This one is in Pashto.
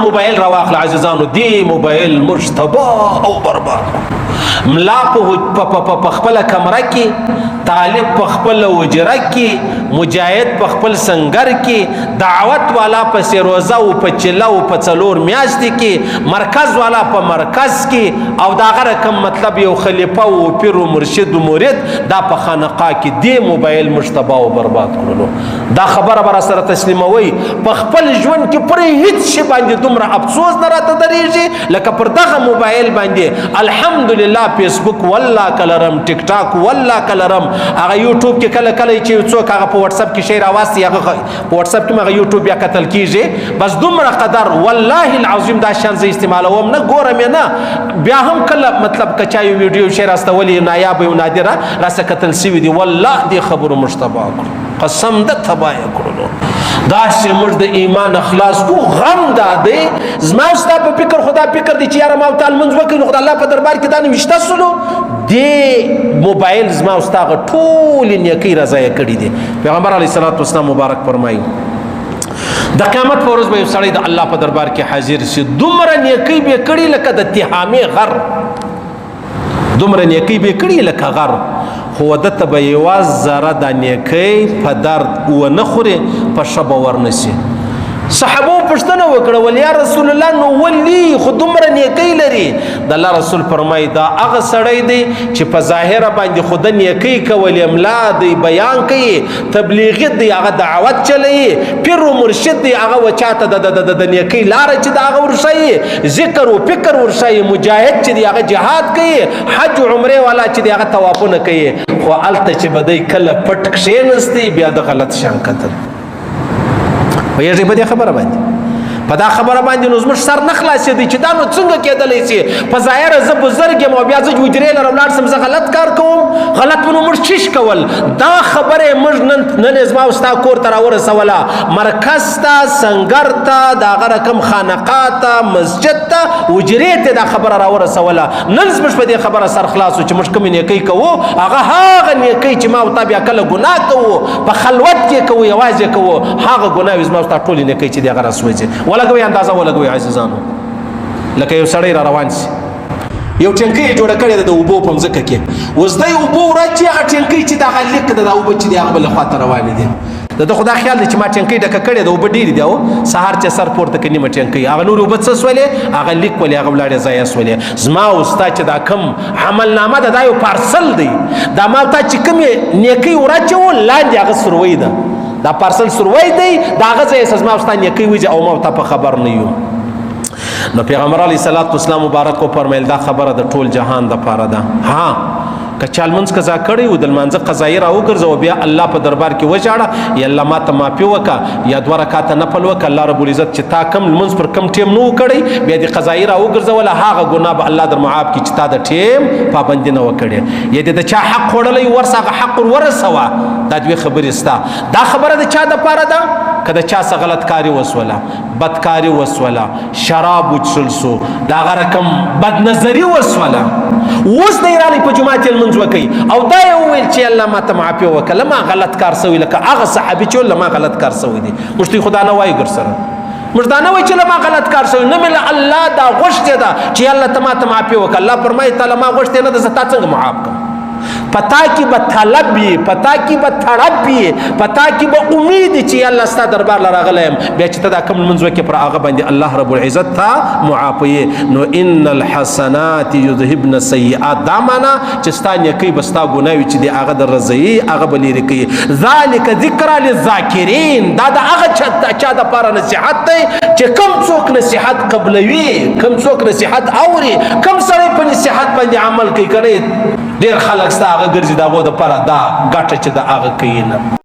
موبایل راواخله عزیزانو، دې موبایل موږ تباه او برباد. ملا په خپل کمره کې، طالب په خپل حجره کې، مجاهد په خپل سنگر کې، دعوت والا په سروزه او په چله او په 4 میاشتې کې، مرکز والا په مرکز کې، او دا غره کم مطلب یو خلیفه او پیر او مرشد او مرید دا په خانقاه کې. دې موبایل مشتبه او برباد کړلو. دا خبره به سره تسلیموي. په خپل ژوند کې پر هیڅ شي باندې دومره افسوس نه راته درېږي لکه پر دغه موبایل باندې. الحمدلله فیسبوک والله کلرم، ټیک ټاک والله کلرم، هغه یوټیوب کې کله کله چې څوک هغه په واتس اپ کې شی راوستي، هغه په واتس اپ کې هغه یوټیوب بیا کتل کیږي. بس دومره قدر والله العظیم دا شان زه استعمالوم نه، ګورم نه. بیا هم کله مطلب کچا یو ویډیو شی راستولې نایاب او نادره راسه کتل سوي دي. والله دې خبرو مشتبه کړو، قسم د تباه کړلو. دا چې موږ د ایمان اخلاص کو، غم دا دی زما ستا په فکر. خدا فکر دی چې یاره ما تعالی منځ وکړي نو خدای الله په دربار کې دا نوشته سولو. دی موبایل زما او ستا ټول نیکی رضای کړی دی. پیغمبر علی صلوات والسلام مبارک فرمایي، د قیامت پر ورځ به یو سړی د الله په دربار کې حاضر شي، دومره نیکی به کړي لکه د تهامې غر، دومره نیکی به کړي لکه غر، خو دته به یوه ذره د نیکۍ په درد ونه خوري، په ښه به ورنسي. صحابو پوښتنه وکړه، ول یا رسول الله، نو ولي خو دومره نیکۍ لري؟ د الله رسول فرمایي، دا هغه سړی دی چې په ظاهره باندې خو د نیکۍ کولې، ملا دی بیان کوي، تبلیغي دی، هغه دعوت چلوي، پیر و مرشد دی، هغه وچاته د نیکۍ لاره چې د هغه ورښيي، ذکر و فکر ورښيي، مجاهد چې دی هغه جهاد کوي، حج عمره والا چې دی هغه طوافونه کوي، خو هلته چې به دی کله پټ کښېنستی بیا د غلط شان کتل. پوهېږئ په دې خبره باندې؟ په دا خبره باندې نو زموږ سر نه خلاصېدی چې دا نو څنګه کېدلی شي؟ په ظاهره زه بزرګ یم او بیا زه حجرې لره ولاړ شم، زه غلط کار کوم. غلط نو موږ چیش کول؟ دا خبره موږ نن نن زما او ستا کور ته راورسوله، مرکز ته، سنګر ته، د هغه رقم خانقاه ته، مسجد ته، حجرې ته دا خبره راورسوله. نن زموږ په دې خبره سر خلاص چې موږ کومې نیکۍ کوو، هغه هغه نیکۍ چې ما او تا بیا کله ګناه کوو، په خلوت کې کوو، یوازې کوو، هغه ګناوې زما او ستا ټولې نیکۍ چې دی هغه راسوځي. ولګوي اندازه ولګوي عزیزانو، لکه یو سړی را روان شي، یو ټینکۍ یې جوړه کړې ده د اوبو په مځکه کې، اوس دی اوبو ورچې هغه ټینکۍ چې د هغه لیک ده، دا اوبه چې دی هغه بله خواته روانې دي. د ده خو دا خیال دی چې ما ټینکۍ ډکه کړې ده، اوبه ډېرې دي، او سهار چې سر پورته کړي نیمه ټینکۍ، هغه نورې اوبه څه سولې؟ هغه لیک ولې هغه ولاړې ضایع سولې. زما او ستا چې دا کوم عملنامه ده، دا یو پارسل دی، دا ما او تا چې کومې نیکۍ وراچوو لاندې هغه سروی ده، دا پارسل سروی دی، دا هغه ځای زما او ستا نیکۍ وځي او ما او تا په خبر نه یو. نو پیغمبر علی صلوات والسلام مبارک فرمایل، دا خبره د ټول جهان د پاره ده. ها، که چا لمونځ قضا کړی و، د لمانځه قضایي راوګرځوه، بیا الله په دربار کې وژاړه، یا الله ما ته معافي وکړه، یا 2 رکعاته نفل وکړه، الله رب العزت چې تا کم لمونځ پر کم ټیم نه و کړی بیا دې قضایي راوګرځوله، هغه ګناه به الله در معاف کړي چې تا د ټیم پابندي نه وه کړې. یا دې د چا حق خوړلی ورسه هغه حق ور ورسوه. دا دوې خبرې ستا. دا خبره د چا دپاره ده؟ که د چا څه غلط کاري وسوله، بدکاری وسوله، شراب وڅښل سو، دا هغه رقم بدنظري وسوله، اوس دی رالی په جومات کې لمونځ وکړي او دا یې وویل چې الله ما ته معافي وکړه، ما غلط کار سوی، لکه هغه صحابي چې له ما غلط کار سوی دی. موږ ته خدا نه وایي، ګر سره موږ دا نه وایي چې له ما غلط کار سوی، نه مې له الله دا غوښتې ده چې الله ته ما ته معافي وکړه. الله فرمایي ته له ما غوښتې نه ده، زه تا څنګه معاف کړم؟ پتا کې به طلب وي، پتا کې به تړپ وي، پتا کې به امید چې الله ستا دربار له راغلی یم، بیا چې ته دا کوم لمونځ وکړې پر هغه باندې الله رب العزت تا معافوي. نو ان الحسنات یذهبن السیئات، دا معنا چې ستا نیکۍ به ستا ګناه وي چې دی هغه در رضوي، هغه به لیرې کوي. ذلک ذکری للذاکرین، دا د هغه چا دپاره نصیحت دی چې کوم څوک نصیحت قبلوي، کوم څوک نصیحت اوري، کوم سړی په نصیحت باندې عمل کوي. که نه ډېر خلک ستا هغه ګرځي د هغو دپاره دا ګټه چې د هغه کوي نه.